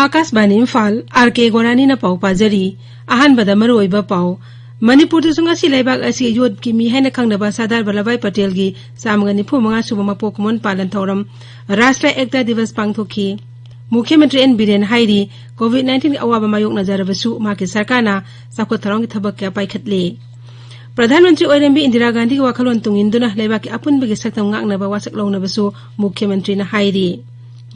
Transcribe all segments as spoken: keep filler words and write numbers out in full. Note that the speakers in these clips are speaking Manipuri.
ꯑꯥꯀꯥꯁꯕꯥꯅꯤ ꯏꯝꯐꯥꯜ, ꯑꯥꯔ ꯀꯦ ꯒꯣꯔꯥꯅꯤꯅ ꯄꯥꯎ ꯄꯥꯖꯔꯤ꯫ ꯑꯍꯥꯟꯕꯗ ꯃꯔꯨꯑꯣꯏꯕ ꯄꯥꯎ꯫ ꯃꯅꯤꯄꯨꯔꯗꯁꯨ ꯉꯁꯤ ꯂꯩꯕꯥꯛ ꯑꯁꯤꯒꯤ ꯌꯣꯠꯀꯤ ꯃꯤꯍꯥꯏꯅ ꯈꯪꯅꯕ ꯁꯔꯗꯥꯔ ꯚꯜꯂꯚꯚꯥꯏ ꯄꯇꯦꯜꯒꯤ ꯆꯥꯝꯃꯒ ꯅꯤꯐꯨ ꯃꯉꯥ ꯁꯨꯕ ꯃꯄꯣꯛ ꯀꯨꯝꯑꯣꯟ ꯄꯥꯂꯟ ꯊꯧꯔꯝ, ꯔꯥꯁꯇ꯭ꯔ ꯑꯦꯛꯇꯥ ꯗꯤꯕꯁ ꯄꯥꯡꯊꯣꯛꯈꯤ꯫ ꯃꯨꯈ꯭ꯌ ꯃꯟꯇ꯭ꯔꯤ ꯑꯦꯟ ꯕꯤꯔꯦꯟ ꯍꯥꯏꯔꯤ, ꯀꯣꯚꯤꯗ ꯅꯥꯏꯟꯇꯤꯟꯒꯤ ꯑꯋꯥꯕ ꯃꯥꯌꯣꯛꯅꯖꯔꯕꯁꯨ ꯃꯍꯥꯛꯀꯤ ꯁꯔꯀꯥꯔꯅ ꯆꯥꯎꯈꯠ ꯊꯧꯔꯥꯡꯒꯤ ꯊꯕꯛ ꯀꯌꯥ ꯄꯥꯏꯈꯠꯂꯦ꯫ ꯄ꯭ꯔꯙꯥꯟ ꯃꯟꯇ꯭ꯔꯤ ꯑꯣꯏꯔꯝꯕꯤ ꯏꯟꯗꯤꯔꯥ ꯒꯥꯟꯙꯤꯒꯤ ꯋꯥꯈꯜꯂꯣꯟ ꯇꯨꯡ ꯏꯟꯗꯨꯅ ꯂꯩꯕꯥꯛꯀꯤ ꯑꯄꯨꯟꯕꯒꯤ ꯁꯛꯇꯝ ꯉꯥꯛꯅꯕ ꯋꯥꯁꯛ ꯂꯧꯅꯕꯁꯨ ꯃꯨꯈ꯭ꯌ ꯃꯟꯇ꯭ꯔꯤꯅ ꯍꯥꯏꯔꯤ꯫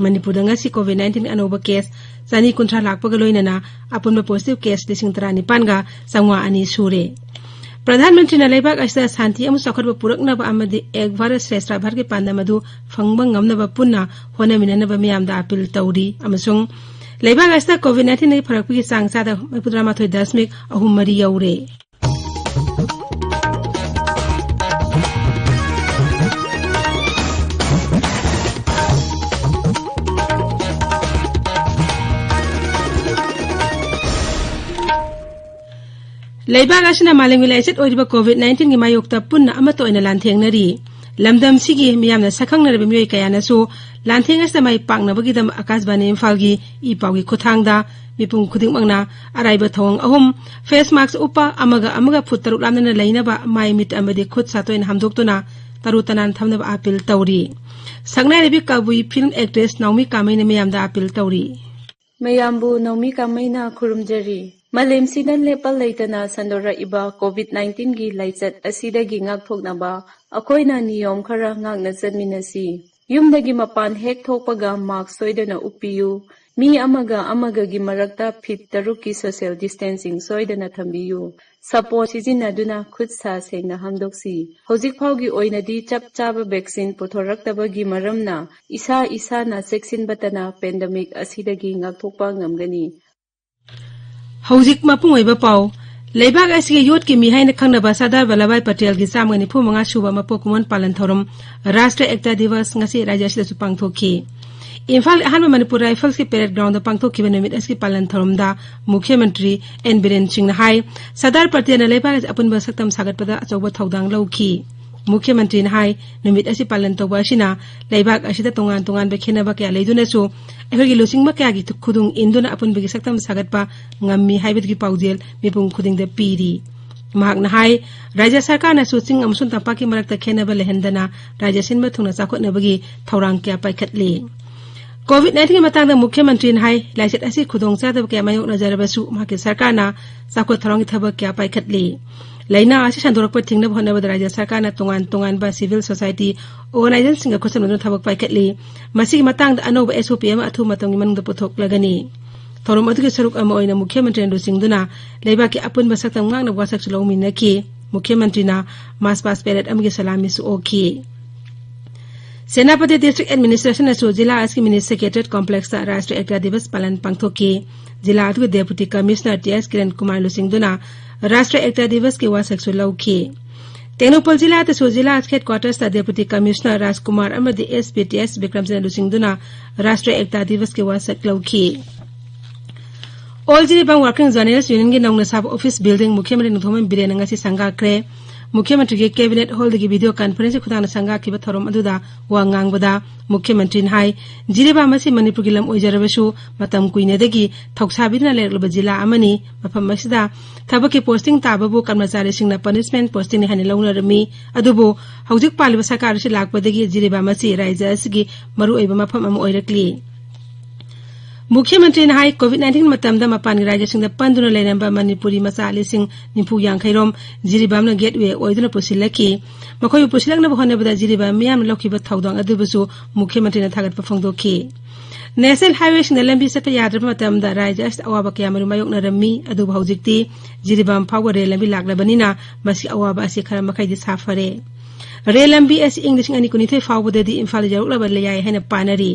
ꯃꯅꯤꯄꯨꯔꯗ ꯉꯁꯤ ꯀꯣꯚꯤꯗ ꯅꯥꯏꯟꯇꯤꯟꯒꯤ ꯑꯅꯧꯕ ꯀꯦꯁ ꯆꯅꯤ ꯀꯨꯟꯊ꯭ꯔꯥ ꯂꯥꯛꯄꯒ ꯂꯣꯏꯅꯅ ꯑꯄꯨꯟꯕ ꯄꯣꯖꯤꯇꯤꯚ ꯀꯦꯁ ꯂꯤꯁꯤꯡ ꯇꯔꯥꯅꯤꯄꯥꯟꯒ ꯆꯥꯝꯃꯉꯥ ꯑꯅꯤ ꯁꯨꯔꯦ꯫ ꯄ꯭ꯔꯙꯥꯟ ꯃꯟꯇ꯭ꯔꯤꯅ ꯂꯩꯕꯥꯛ ꯑꯁꯤꯗ ꯁꯥꯟꯇꯤ ꯑꯃꯁꯨꯡ ꯆꯥꯎꯈꯠꯄ ꯄꯨꯔꯛꯅꯕ ꯑꯃꯗꯤ ꯑꯦꯛ ꯚꯥꯔꯠ ꯁ꯭ꯔꯦꯁꯊ ꯚꯥꯔꯠꯀꯤ ꯄꯥꯟꯗꯝ ꯑꯗꯨ ꯐꯪꯕ ꯉꯝꯅꯕ ꯄꯨꯟꯅ ꯍꯣꯠꯅꯃꯤꯟꯅꯅꯕ ꯃꯤꯌꯥꯝꯗ ꯑꯄꯤꯜ ꯇꯧꯔꯤ ꯑꯃꯁꯨꯡ ꯂꯩꯕꯥꯛ ꯑꯁꯤꯗ ꯀꯣꯚꯤꯗ ꯅꯥꯏꯟꯇꯤꯟꯗꯒꯤ ꯐꯔꯛꯄꯒꯤ ꯆꯥꯡ ꯆꯥꯗ ꯃꯔꯤꯐꯨꯇꯔꯥꯃꯥꯊꯣꯏ ꯗꯁꯃꯤꯛ ꯑꯍꯨꯝ ꯃꯔꯤ ꯌꯧꯔꯦ꯫ ꯂꯩꯕꯥꯛ ꯑꯁꯤꯅ ꯃꯥꯂꯦꯝꯒꯤ ꯂꯥꯏꯆꯠ ꯑꯣꯏꯔꯤꯕ ꯀꯣꯚꯤꯗ ꯅꯥꯏꯟꯇꯤꯟꯒꯤ ꯃꯥꯌꯣꯛꯇ ꯄꯨꯟꯅ ꯑꯃꯠꯇ ꯑꯣꯏꯅ ꯂꯥꯟꯊꯦꯡꯅꯔꯤ꯫ ꯂꯝꯗꯝꯁꯤꯒꯤ ꯃꯤꯌꯥꯝꯅ ꯁꯛꯈꯪꯅꯔꯕ ꯃꯤꯑꯣꯏ ꯀꯌꯥꯅꯁꯨ ꯂꯥꯟꯊꯦꯡ ꯑꯁꯤꯗ ꯃꯥꯏ ꯄꯥꯛꯅꯕꯒꯤꯗꯃꯛ ꯑꯥꯀꯥꯁꯕꯥꯅꯤ ꯏꯝꯐꯥꯜꯒꯤ ꯏ ꯄꯥꯎꯒꯤ ꯈꯨꯠꯊꯥꯡꯗ ꯃꯤꯄꯨꯝ ꯈꯨꯗꯤꯡꯃꯛꯅ ꯑꯔꯥꯏꯕ ꯊꯧꯑꯣꯡ ꯑꯍꯨꯝ, ꯐꯦꯁ ꯃꯥꯛꯁ ꯎꯞꯄ, ꯑꯃꯒ ꯑꯃꯒ ꯐꯨꯠ ꯇꯔꯨꯛ ꯂꯥꯞꯅꯅ ꯂꯩꯅꯕ, ꯃꯥꯏ ꯃꯤꯠ ꯑꯃꯗꯤ ꯈꯨꯠ ꯁꯥ ꯇꯣꯏꯅ ꯍꯥꯝꯗꯣꯛꯇꯨꯅ ꯇꯔꯨ ꯇꯅꯥꯟ ꯊꯝꯅꯕ ꯑꯄꯤꯜ ꯇꯧꯔꯤ꯫ ꯁꯛꯅꯥꯏꯔꯕꯤ ꯀꯕꯨꯏ ꯐꯤꯜꯝ ꯑꯦꯛꯇ꯭ꯔꯦꯁ ꯅꯥꯎꯃꯤ ꯀꯥꯃꯩꯅ ꯃꯤꯌꯥꯝꯗ ꯑꯄꯤꯜ ꯇꯧꯔꯤ꯫ ꯃꯌꯥꯝꯕꯨ ꯅꯥꯎꯃꯤ ꯀꯥꯃꯩꯅ ꯈꯨꯔꯨꯝꯖꯔꯤ꯫ ꯃꯥꯂꯦꯝꯁꯤꯗ ꯂꯦꯞꯄ ꯂꯩꯇꯅ ꯁꯟꯗꯣꯔꯛꯏꯕ ꯀꯣꯚꯤꯗ ꯅꯥꯏꯟꯇꯤꯟꯒꯤ ꯂꯥꯏꯆꯠ ꯑꯁꯤꯗꯒꯤ ꯉꯥꯛꯊꯣꯛꯅꯕ ꯑꯩꯈꯣꯏꯅ ꯅꯤꯌꯣꯝ ꯈꯔ ꯉꯥꯛꯅ ꯆꯠꯃꯤꯟꯅꯁꯤ꯫ ꯌꯨꯝꯗꯒꯤ ꯃꯄꯥꯟ ꯍꯦꯛ ꯊꯣꯛꯄꯒ ꯃꯥꯛꯁ ꯁꯣꯏꯗꯅ ꯎꯞꯄꯤꯌꯨ꯫ ꯃꯤ ꯑꯃꯒ ꯑꯃꯒꯒꯤ ꯃꯔꯛꯇ ꯐꯤꯠ ꯇꯔꯨꯛꯀꯤ ꯁꯣꯁꯤꯌꯦꯜ ꯗꯤꯁꯇꯦꯟꯁꯤꯡ ꯁꯣꯏꯗꯅ ꯊꯝꯕꯤꯌꯨ꯫ ꯁꯥꯄꯣꯟ ꯁꯤꯖꯤꯟꯅꯗꯨꯅ ꯈꯨꯠ ꯁꯥ ꯁꯦꯡꯅ ꯍꯥꯝꯗꯣꯛꯁꯤ꯫ ꯍꯧꯖꯤꯛ ꯐꯥꯎꯒꯤ ꯑꯣꯏꯅꯗꯤ ꯆꯞ ꯆꯥꯕ ꯚꯦꯛꯁꯤꯟ ꯄꯨꯊꯣꯔꯛꯇꯕꯒꯤ ꯃꯔꯝꯅ ꯏꯁꯥ ꯏꯁꯥꯅ ꯆꯦꯛꯁꯤꯟꯕꯇꯅ ꯄꯦꯟꯗꯦꯃꯤꯛ ꯑꯁꯤꯗꯒꯤ ꯉꯥꯛꯊꯣꯛꯄ ꯉꯝꯒꯅꯤ꯫ ꯍꯧꯖꯤꯛ ꯃꯄꯨꯡ ꯑꯣꯏꯕ ꯄꯥꯎ꯫ ꯂꯩꯕꯥꯛ ꯑꯁꯤꯒꯤ ꯌꯣꯠꯀꯤ ꯃꯤ ꯍꯥꯏꯅ ꯈꯪꯅꯕ ꯁꯔꯗꯥꯔ ꯚꯜꯂꯚꯚꯥꯏ ꯄꯇꯦꯜꯒꯤ ꯆꯥꯝꯃꯒ ꯅꯤꯐꯨ ꯃꯉꯥ ꯁꯨꯕ ꯃꯄꯣꯛ ꯀꯨꯝꯑꯣꯟ ꯄꯥꯂꯟ ꯊꯧꯔꯝ, ꯔꯥꯁꯇ꯭ꯔ ꯑꯦꯛꯇꯥ ꯗꯤꯕꯁ, ꯉꯁꯤ ꯔꯥꯖ꯭ꯌ ꯑꯁꯤꯗꯁꯨ ꯄꯥꯡꯊꯣꯛꯈꯤ꯫ ꯏꯝꯐꯥꯜ ꯑꯍꯥꯟꯕ ꯃꯅꯤꯄꯨꯔ ꯔꯥꯏꯐꯜꯁꯀꯤ ꯄꯦꯔꯦꯗ ꯒ꯭ꯔꯥꯎꯟꯗ ꯄꯥꯡꯊꯣꯛꯈꯤꯕ ꯅꯨꯃꯤꯠ ꯑꯁꯤꯒꯤ ꯄꯥꯂꯟ ꯊꯧꯔꯝꯗ ꯃꯨꯈ꯭ꯌ ꯃꯟꯇ꯭ꯔꯤ ꯑꯦꯟ ꯕꯤꯔꯦꯟ ꯁꯤꯡꯅ ꯍꯥꯏ, ꯁꯔꯗꯥꯔ ꯄꯇꯦꯜꯅ ꯂꯩꯕꯥꯛ ꯑꯁꯤ ꯑꯄꯨꯟꯕ ꯁꯛꯇꯝ ꯁꯥꯒꯠꯄꯗ ꯑꯆꯧꯕ ꯊꯧꯗꯥꯡ ꯂꯧꯈꯤ꯫ ꯃꯨꯈ꯭ꯌ ꯃꯟꯇ꯭ꯔꯤꯅ ꯍꯥꯏ, ꯅꯨꯃꯤꯠ ꯑꯁꯤ ꯄꯥꯂꯟ ꯇꯧꯕ ꯑꯁꯤꯅ ꯂꯩꯕꯥꯛ ꯑꯁꯤꯗ ꯇꯣꯉꯥꯟ ꯇꯣꯉꯥꯟꯕ ꯈꯦꯠꯅꯕ ꯀꯌꯥ ꯂꯩꯗꯨꯅꯁꯨ ꯑꯩꯈꯣꯏꯒꯤ ꯂꯨꯆꯤꯡꯕ ꯀꯌꯥꯒꯤ ꯈꯨꯗꯨꯡ ꯏꯟꯗꯨꯅ ꯑꯄꯨꯟꯕꯒꯤ ꯁꯛꯇꯝ ꯁꯥꯒꯠꯄ ꯉꯝꯃꯤ ꯍꯥꯏꯕꯗꯨꯒꯤ ꯄꯥꯎꯖꯦꯜ ꯃꯤꯄꯨꯝ ꯈꯨꯗꯤꯡꯗ ꯄꯤꯔꯤ꯫ ꯃꯍꯥꯛꯅ ꯍꯥꯏ, ꯔꯥꯖ꯭ꯌ ꯁꯔꯀꯥꯔꯅꯁꯨ ꯆꯤꯡ ꯑꯃꯁꯨꯡ ꯇꯝꯄꯥꯛꯀꯤ ꯃꯔꯛꯇ ꯈꯦꯠꯅꯕ ꯂꯩꯍꯟꯗꯅ ꯔꯥꯖ꯭ꯌ ꯁꯤꯟꯕ ꯊꯨꯡꯅ ꯆꯥꯎꯈꯠꯅꯕꯒꯤ ꯊꯧꯔꯥꯡ ꯀꯌꯥ ꯄꯥꯏꯈꯠꯂꯤ꯫ ꯀꯣꯚꯤꯗ ꯅꯥꯏꯟꯇꯤꯟꯒꯤ ꯃꯇꯥꯡꯗ ꯃꯨꯈ꯭ꯌ ꯃꯟꯇ꯭ꯔꯤꯅ ꯍꯥꯏ, ꯂꯥꯏꯆꯠ ꯑꯁꯤ ꯈꯨꯗꯣꯡꯆꯥꯗꯕ ꯀꯌꯥ ꯃꯥꯌꯣꯛꯅꯖꯔꯕꯁꯨ ꯃꯍꯥꯛꯀꯤ ꯁꯔꯀꯥꯔꯅ ꯆꯥꯎꯈꯠ ꯊꯧꯔꯥꯡꯒꯤ ꯊꯕꯛ ꯀꯌꯥ ꯄꯥꯏꯈꯠꯂꯤ꯫ ꯂꯥꯏꯅꯥ ꯑꯁꯤ ꯁꯟꯗꯣꯔꯛꯄ ꯊꯤꯡꯅꯕ ꯍꯣꯠꯅꯕꯗ ꯔꯥꯖ꯭ꯌ ꯁꯔꯀꯥꯔꯅ ꯇꯣꯉꯥꯟ ꯇꯣꯉꯥꯟꯕ civil society organizationꯁꯤꯡꯒ ꯈꯨꯠꯁꯝꯅꯗꯨꯅ ꯊꯕꯛ ꯄꯥꯏꯈꯠꯂꯤ꯫ ꯃꯁꯤꯒꯤ ꯃꯇꯥꯡꯗ ꯑꯅꯧꯕ SOP ꯑꯃ ꯑꯊꯨꯕ ꯃꯇꯝꯒꯤ ꯃꯅꯨꯡꯗ ꯄꯨꯊꯣꯛꯂꯒꯅꯤ꯫ ꯊꯧꯔꯝ ꯑꯗꯨꯒꯤ ꯁꯔꯨꯛ ꯑꯃ ꯑꯣꯏꯅ ꯃꯨꯈ꯭ꯌ ꯃꯟꯇ꯭ꯔꯤꯅ ꯂꯨꯆꯤꯡꯗꯨꯅ ꯂꯩꯕꯥꯛꯀꯤ ꯑꯄꯨꯟꯕ ꯁꯛꯇꯝ ꯉꯥꯛꯅꯕ ꯋꯥꯁꯛꯁꯨ ꯂꯧꯃꯤꯟꯅꯈꯤ꯫ ꯃꯨꯈ꯭ꯌ ꯃꯟꯇ꯭ꯔꯤꯅ march past parade ꯑꯃꯒꯤ ꯁꯂꯥꯃꯤꯁꯨ ꯑꯣꯛꯈꯤ꯫ ꯁꯦꯅꯥꯄꯇꯤ district administrationꯅꯁꯨ ꯖꯤꯂꯥ ꯑꯁꯤꯒꯤ mini secretariat complexꯇ ꯔꯥꯁꯇ꯭ꯔꯤꯌ ꯑꯦꯛꯇꯥ ꯗꯤꯕꯁ ꯄꯥꯂꯟ ꯄꯥꯡꯊꯣꯛꯈꯤ꯫ ꯖꯤꯂꯥ ꯑꯗꯨꯒꯤ Deputy Commissioner T S Kiran Kumar ꯂꯨꯆꯤꯡꯗꯨꯅ ꯔꯥꯁꯇ꯭ꯔꯤꯌ ꯑꯦꯛꯇꯥ ꯗꯤꯕꯁꯀꯤ ꯋꯥꯁꯛꯁꯨ ꯂꯧꯈꯤ꯫ ꯇꯦꯡꯅꯧꯄꯜ ꯖꯤꯂꯥꯗꯁꯨ ꯖꯤꯂꯥ headquartersꯇ Deputy Commissioner ꯔꯥꯖꯀꯨꯃꯥꯔ ꯑꯃꯗꯤ SP T S ꯕꯤꯀ꯭ꯔꯝꯁꯤꯅ ꯂꯨꯆꯤꯡꯗꯨꯅ ꯔꯥꯁꯇ꯭ꯔꯤꯌ ꯑꯦꯛꯇꯥ ꯗꯤꯕꯁꯀꯤ ꯋꯥꯁꯛ ꯂꯧꯈꯤ꯫ All ꯖꯤꯔꯤꯕꯥꯝ Working Journalist Unionꯒꯤ ꯅꯧꯅ ꯁꯥꯕ office building ꯃꯨꯈ꯭ꯌ ꯃꯟꯇ꯭ꯔꯤ ꯅꯣꯡꯊꯣꯝꯕꯝ ꯕꯤꯔꯦꯟꯅ ꯉꯁꯤ ꯁꯪꯒꯥꯈ꯭ꯔꯦ꯫ ꯃꯨꯈ꯭ꯌ ꯃꯟꯇ꯭ꯔꯤꯒꯤ cabinet hallꯗꯒꯤ video conferenceꯀꯤ ꯈꯨꯊꯥꯡꯗ ꯁꯪꯒꯥꯈꯤꯕ ꯊꯧꯔꯝ ꯑꯗꯨꯗ ꯋꯥ ꯉꯥꯡꯕꯗ ꯃꯨꯈ꯭ꯌ ꯃꯟꯇ꯭ꯔꯤꯅ ꯍꯥꯏ, ꯖꯤꯔꯤꯕꯥꯝ ꯑꯁꯤ ꯃꯅꯤꯄꯨꯔꯒꯤ ꯂꯝ ꯑꯣꯏꯖꯔꯕꯁꯨ ꯃꯇꯝ ꯀꯨꯏꯅꯗꯒꯤ ꯊꯧꯁꯥꯕꯤꯗꯨꯅ ꯂꯩꯔꯛꯂꯕ ꯖꯤꯂꯥ ꯑꯃꯅꯤ꯫ ꯃꯐꯝ ꯑꯁꯤꯗ ꯊꯕꯛꯀꯤ posting ꯇꯥꯕꯕꯨ ꯀꯔꯃꯆꯥꯔꯤꯁꯤꯡꯅ punishment postingꯅꯤ ꯍꯥꯏꯅ ꯂꯧꯅꯔꯝꯃꯤ꯫ ꯑꯗꯨꯕꯨ ꯍꯧꯖꯤꯛ ꯄꯥꯜꯂꯤꯕ ꯁꯔꯀꯥꯔ ꯑꯁꯤ ꯂꯥꯛꯄꯗꯒꯤ ꯖꯤꯔꯤꯕꯥꯝ ꯑꯁꯤ ꯔꯥꯖ꯭ꯌ ꯑꯁꯤꯒꯤ ꯃꯔꯨꯑꯣꯏꯕ ꯃꯐꯝ ꯑꯃ ꯑꯣꯏꯔꯛꯂꯤ꯫ ꯃꯨꯈ꯭ꯌ ꯃꯟꯇ꯭ꯔꯤꯅ ꯍꯥꯏ, ꯀꯣꯚꯤꯗ ꯅꯥꯏꯟꯇꯤꯟ ꯃꯇꯝꯗ ꯃꯄꯥꯟꯒꯤ ꯔꯥꯖ꯭ꯌꯁꯤꯡꯗ ꯄꯟꯗꯨꯅ ꯂꯩꯔꯝꯕ ꯃꯅꯤꯄꯨꯔꯤ ꯃꯆꯥ ꯂꯤꯁꯤꯡ ꯅꯤꯐꯨ ꯌꯥꯡꯈꯩ ꯔꯣꯝ ꯖꯤꯔꯤꯕꯥꯝꯅ gateway ꯑꯣꯏꯗꯨꯅ ꯄꯨꯁꯤꯜꯂꯛꯈꯤ꯫ ꯃꯈꯣꯏꯕꯨ ꯄꯨꯁꯤꯜꯂꯛꯅꯕ ꯍꯣꯠꯅꯕꯗ ꯖꯤꯔꯤꯕꯥꯝ ꯃꯤꯌꯥꯝꯅ ꯂꯧꯈꯤꯕ ꯊꯧꯗꯥꯡ ꯑꯗꯨꯕꯨꯁꯨ ꯃꯨꯈ꯭ꯌ ꯃꯟꯇ꯭ꯔꯤꯅ ꯊꯥꯒꯠꯄ ꯐꯣꯡꯗꯣꯛꯈꯤ꯫ National highwayꯁꯤꯡꯗ ꯂꯝꯕꯤ ꯆꯠꯄ ꯌꯥꯗ꯭ꯔꯕ ꯃꯇꯝꯗ ꯔꯥꯖ꯭ꯌ ꯑꯁꯤꯗ ꯑꯋꯥꯕ ꯀꯌꯥꯃꯔꯨꯝ ꯃꯥꯌꯣꯛꯅꯔꯝꯃꯤ꯫ ꯑꯗꯨꯕꯨ ꯍꯧꯖꯤꯛꯇꯤ ꯖꯤꯔꯤꯕꯥꯝ ꯐꯥꯎꯕ ꯔꯦꯜ ꯂꯝꯕꯤ ꯂꯥꯛꯂꯕꯅꯤꯅ ꯃꯁꯤ ꯑꯋꯥꯕ ꯑꯁꯤ ꯈꯔ ꯃꯈꯩꯗꯤ ꯁꯥꯐꯔꯦ꯫ ꯔꯦꯜ ꯂꯝꯕꯤ ꯑꯁꯤ ꯏꯪ ꯂꯤꯁꯤꯡ ꯑꯅꯤ ꯀꯨꯟꯅꯤꯊꯣꯏ ꯐꯥꯎꯕꯗꯗꯤ ꯏꯝꯐꯥꯜ ꯌꯧꯔꯛꯂꯕ ꯌꯥꯏ ꯍꯥꯏꯅ ꯄꯥꯅꯔꯤ꯫